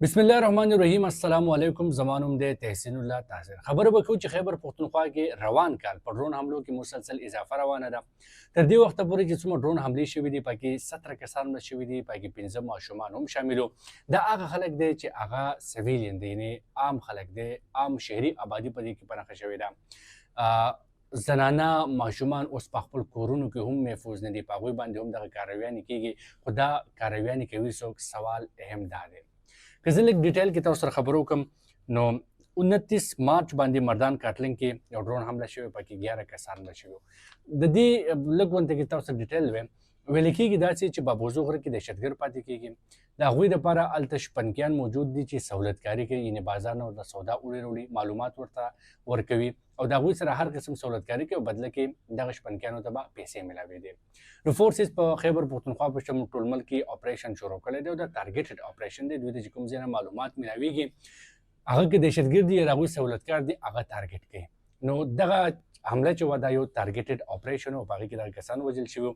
بسم الله الرحمن الرحیم. السلام علیکم. زما نوم دی تحسین الله تاثیر. خبره به کوو چې خیبر پښتونخوا کې روان کال په ډرون حملو کې مسلسل اضافه روانه ده. تر دې وخته پورې چې څومره ډرون حملې شوې دي، پکې 17 کسان مړه شوي دي، پکې 5 ماشومان هم شامل وو. دا هغه خلک دی چې هغه civilian دی، یعنی عام خلک دی، عام شهري آبادي په دې کې په نښه شوې ده. زنانه، ماشومان اوس په خپل کورونو کې هم محفوظ نه دي، په هغوی باندې هم دغه کارویانې کېږي. خو دا کارویانې کوي څوک؟ سوال اهم دا دی. که زه لږ detail کې تاسو سره خبرو وکړم، نو 29 مارچ باندې مردان کاټلنګ کې یو ډرون حمله شوې، پکې 11 کسان مړه شوي. د دې لږ غونته کې تاسو detail ویم. ویل کېږي داسې چې بابوزو غره کې دهشتګر پاتې کېږي، د هغوی دپاره هلته شپنکیان موجود دي چې سهولتکاري کوي، یعنې بازار نه ورته سودا وړي راوړي، معلومات ورته ورکوي او د هغوی سره هر قسم سهولتکاري کوي او بدله کې دغه شپنکیانو ته به پیسې ملاوېدې. نو forces په خیبر پښتونخوا په شمول ټول ملک کې اپریشن شروع کړی دی او دا targeted operation دی. دوی ته چې کوم ځای نه معلومات ملاویږي، هغه کې دهشتګرد دي یا د هغوی سهولتکار دي، هغه target کوي. نو دغه حمله چې وه، دا یو targeted operation و، په هغې کې دغه کسان وژل شوي.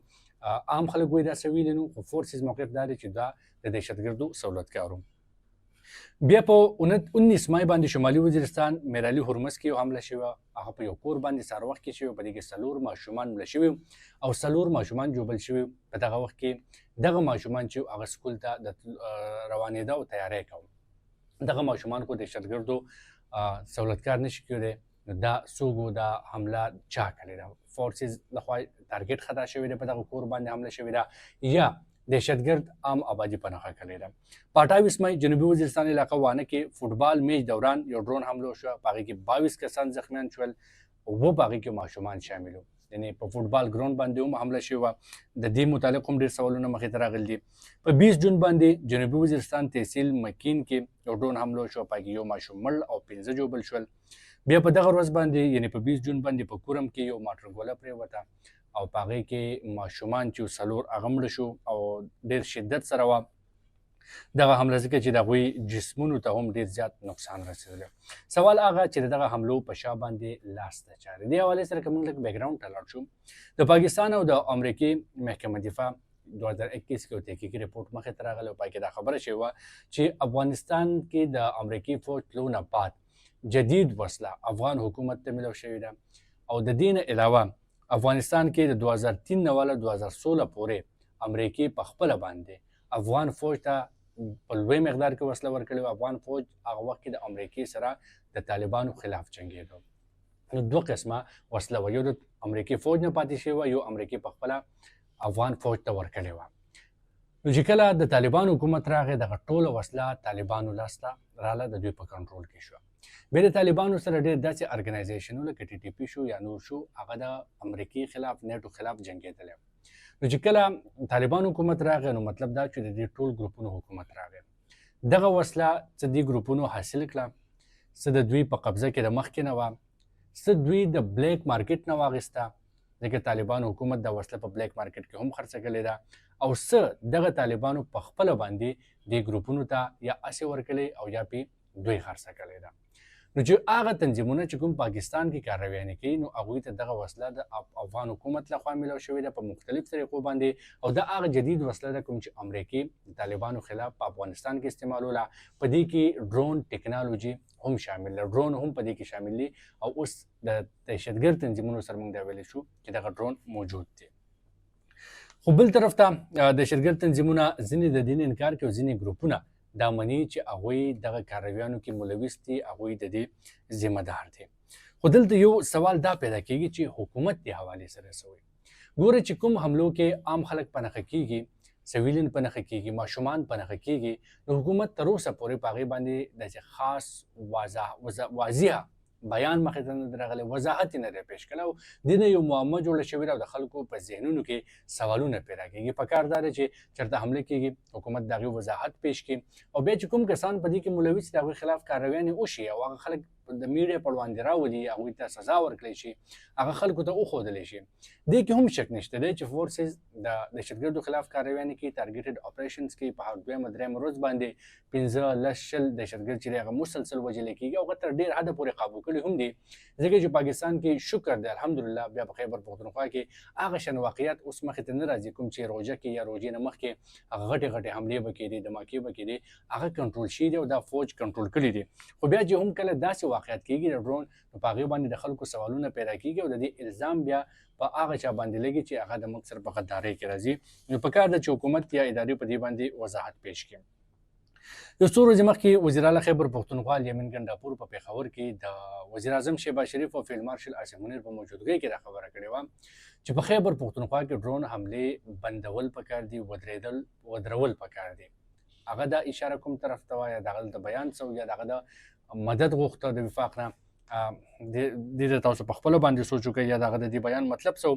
عام خلک وایي دا civilian وو، خو forces موقف دا دی چې دا د دهشتګردو سهولتکار وو. بیا په 19 مای باندې شمالي وزیرستان میرعلي هرمز کې یو حمله شوې، هغه په یو کور باندې سهار وخت کې شوې. په دې کې څلور ماشومان مړه شوي او څلور ماشومان ژوبل شوي. په دغه وخت کې دغه ماشومان چې هغه سکول ته د روانېده او تیاری کوه، دغه ماشومان خو دهشتګردو سهولتکار نشي کېدی. نو دا څوک؟ دا حمله چا کړې ده؟ forces لخوا target خطا شوې ده، په دغه کور باندې حمله شوې ده یا دهشتګرد عام آبادی په نښه کړې ده؟ په 28 مې جنوبي وزیرستان علاقه وانه کې فوټبال match دوران یو ډرون حمله وشوه، په هغې کې 22 کسان زخمیان شول، اووه په هغې کې ماشومان شامل وو، یعنی په فوټبال ګراوند باندې هم حمله شوې وه. د دې متعلق هم ډېر سوالونه مخې ته راغلي دي. په 20 جون باندې جنوبي وزیرستان تحصیل مکین کې یو ډرون حمله وشوه، په کې یو ماشوم مړ او 5 ژوبل شول. بیا په دغه ورځ باندې، یعنی په 20 جون باندې، په کورم کې یو مارټر ګوله پرېوته او په هغې کې ماشومان چې څلور، هغه مړه شو او ډېر شدت سره وه دغه حمله، ځکه چې د هغوی جسمونو ته هم ډېر زیات نقصان رسېدلی. سوال هغه چې دغه حملو په شا باندې لاس د چا دی؟ دې حوالې سره که موږ لږ background ته لاړ شو، د پاکستان او د امریکې محکمه دفاع 2021 کې یو تحقیقي رپورټ مخې ته راغلی او پکې دا خبره شوې وه چې افغانستان کې د امریکې فوج تلو نه بعد جدید وسله افغان حکومت ته ملو شوې ده او د دې نه علاوه افغانستان کې د 2003 نه والا 2016 پورې امریکې په خپله باندې افغان فوج ته په لوی مقدار کې وسله ورکړې وه. افغان فوج هغه وخت کې د امریکې سره د طالبانو خلاف جنګېدو. نو دوه قسمه وسله وه، یو د امریکې فوج نه پاتې شوې وه، یو امریکې په خپله افغان فوج ته ورکړې وه. نو چې کله د طالبانو حکومت راغی، دغه ټوله وسله طالبانو لاس ته راله، د دوی په کنټرول کې شوه. بیا د طالبانو سره ډېر داسې ارګنایزیشنونه لکه ټي ټي پي شو یا نور شو، هغه د امریکې خلاف، نیټو خلاف جنګېدلی. نو چې کله طالبانو حکومت راغی، نو مطلب دا چې د دې ټول ګروپونو حکومت راغی، دغه وسله څه دې ګروپونو حاصل کړه، څه د دوی په قبضه کې د مخکې نه وه، څه دوی د black market نه واخیسته، ځکه طالبانو حکومت دا وسله په black market کې هم خرڅه کړې ده، او څه دغه طالبانو په خپله باندې دې ګروپونو ته یا هسې ورکړې او یا پې دوی خرڅه کړې ده. نو چې هغه تنظیمونه چې کوم پاکستان کې کارروایانې کوي، نو هغوی ته دغه وسله د افغان حکومت لخوا ملو شوې ده په مختلف طریقو باندې او دا هغه جدید وسله ده کوم چې امریکې د طالبانو خلاف په افغانستان کې استعمالوله. په دې کې ډرون ټکنالوژي هم شامل ده، ډرون هم په دې کې شامل دي او اوس د دهشتګرد تنظیمونو سره موږ دا ویلی شو چې دغه ډرون موجود دی. خو بل طرف ته دهشتګرد تنظیمونه ځینې د دین انکار کوي او ځینې ګروپونه دا مني چې هغوی دغه کارویانو کې ملوث دي، هغوی د دې ذمه دار دي. خو دلته یو سوال دا پیدا کیږي چې حکومت دې حوالې سره څه وایي؟ ګوره، چې کوم حملو کې عام خلک په نښه کیږي، civilian په نښه کیږي، ماشومان په نښه کیږي، نو حکومت تر اوسه پورې په هغې باندې داسې خاص واضح بیان مخې ته نه دی راغلی، وضاحت یې نه دی پیش کړی او دې نه یو معمه جوړه شوې ده او د خلکو په ذهنونو کې سوالونه پیدا کېږي. په کار دا دی چې چېرته حمله کېږي، حکومت د هغې وضاحت پیش کړي او بیا چې کوم کسان په دې کې ملوث دي، د هغوی خلاف کارروایانې وشي او هغه خلک د میډیا په وړاندې راولي، هغوی ته سزا ورکړي شي، هغه خلکو ته وښودل شي. دې کې هم شک نشته دی چې فورسز د دهشتګردو خلاف کارروایانې کوي، ټارګټډ اپریشنز کوي. په هر دویمه درېیمه ورځ باندې 15، 10، 20 دهشتګرد چې هغه مسلسل وژل کېږي او هغه تر ډېر حده پورې قابو کړي هم دي، ځکه چې پاکستان کې شکر دی الحمدلله بیا په خیبر پښتونخوا کې هغه شان واقعیت اوس مخې ته نه راځي کوم چې روژه کې یا روژې نه مخکې هغه غټې غټې حملې به کېدې، دماکې به کېدې، هغه کنټرول شوي دي او دا فوج کنټرول کړي دي. خو بیا چې هم کله داسې واقعیت کېږي د ډرون، نو په هغې باندې د خلکو سوالونه پیدا کېږي او د دې الزام بیا په هغه چا باندې لګي چې هغه د موږ سره په غدارۍ کې راځي. نو په کار ده چې حکومت یا ادارې په دې باندې وضاحت پیش کړي. یو څو ورځې مخکې وزیر اعلی خیبر پښتونخوا الیمین ګنډاپور په پېښور کې د وزیر اعظم شهباز شریف او فیلډ مارشل عاصم منیر په موجودګۍ کې دا خبره کړې وه چې په خیبر پښتونخوا کې ډرون حملې بندول پکار دي، ودرېدل ودرول پکار دي. هغه دا اشاره کوم طرف ته وه یا د هغه د بیان څه یا د هغه د مدد غوښته د وفاق نه، دې ته تاسو په خپله باندې سوچ وکړئ یا د هغه د دې بیان مطلب څه.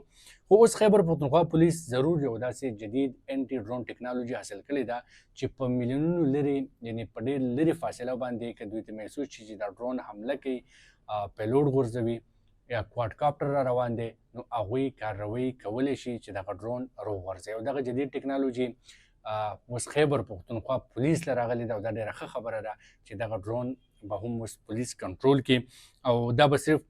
خو اوس خیبر پښتونخوا پولیس ضرور یو داسې جدید انټي ډرون ټکنالوژي حاصل کړې ده چې په میلیونونو لرې، یعنی په ډېر لرې فاصله باندې که دوی ته محسوس شي چې دا ډرون حمله کوي، پیلوټ غورځوي یا کواډکاپټر را روان دی، نو هغوی کارروایي کولی شي چې دغه ډرون روغورځوي. او دغه جدید ټکنالوژي اوس خیبر پښتونخوا پولیس له راغلې ده او دا ډېره ښه خبره ده چې دغه ډرون به هم اوس پولیس کنټرول کړي. او دا به صرف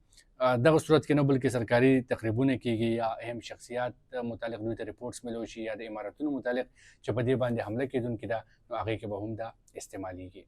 دغه صورت کې نه بلکې سرکاري تقریبونه کیږي یا اهم شخصیات متعلق دوی ته رپورټس ملو شي یا د امارتونو متعلق چې په دې باندې حمله کېدونکې ده، نو هغې کې به هم دا استعمالیږي.